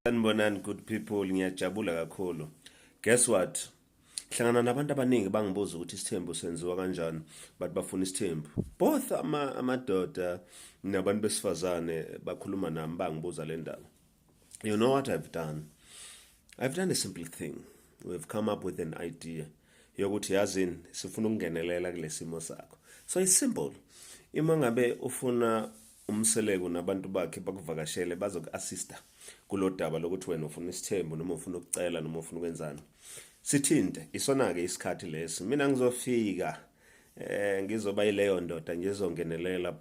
Sanibonani good people, ngiyajabula kakhulu. Guess what? Hlangana nabantu abaningi bangibuza ukuthi isithembu senziwa kanjani, but bafuna isithembu. Both ama amadoda nabantu besifazane bakhuluma nami bangibuza le ndaba. You know what I've done? I've done a simple thing. We've come up with an idea yokuthi yazini sifuna ukungenelela kulesimo sakho. So it's simple. Ima ngabe ufuna uMseleku nabantu bakhe bakuvakashele bazoku-assista kulodaba lokuthi wena ufuna isithembu noma ufuna ukucela noma ufuna ukwenzani, sithinte. Isona-ke isikhathi lesi, mina ngizofika ngizoba yileyo ndoda, ngizongenelela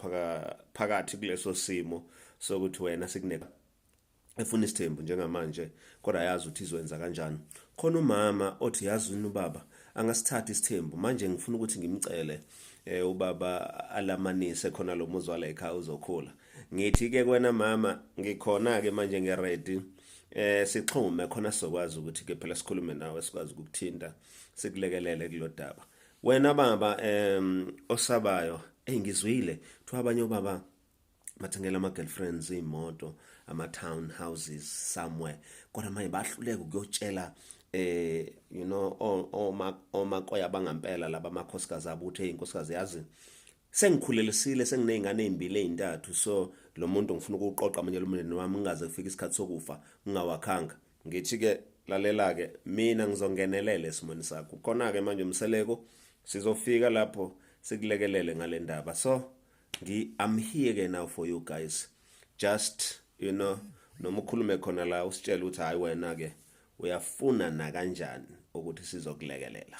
phakathi kuleso simo sokuthi wena sikune efuna isithembu njengamanje kodwa yazi ukuthi izwenza kanjani. Khona umama othi yazi ubaba angasithatha isithembu manje, ngifuna ukuthi ngimcele ubaba alamanise khona lo muzi wala ekhaya uzokhula. Ngithi ke kwena mama, ngikhona ke manje, ngiready, sixhume khona sizokwazi ukuthi ke phela sikhulume nawe, sikwazi ukukuthinta, sikulekelele kulodaba. Wena baba osabayo, hey, ngizwile kuthiwa abanye obaba bathengela ama-girlfriends iy'moto, ama-town houses somewhere, kodwa manje bahluleka ukuyotshela omakoya bangampela laba amakhosikazi abo ukuthi, hey nkosikazi, yazi sengikhulelisile, senginey'ngane ey'mbili ey'ntathu, so lo muntu ngifuna ukuwuqoqa manje lo mndeni wami, ngingaze kufike isikhathi sokufa ngingawakhanga. Ngithi-ke lalela-ke, mina ngizongenelela esimweni sakho khona-ke manje uMseleku, sizofika lapho sikulekelele ngale ndaba. So I'm here ke now for you guys. Just noma ukhulume khona la usitshela ukuthi hayi wena ke uyafuna na kanjani ukuthi sizokulekelela.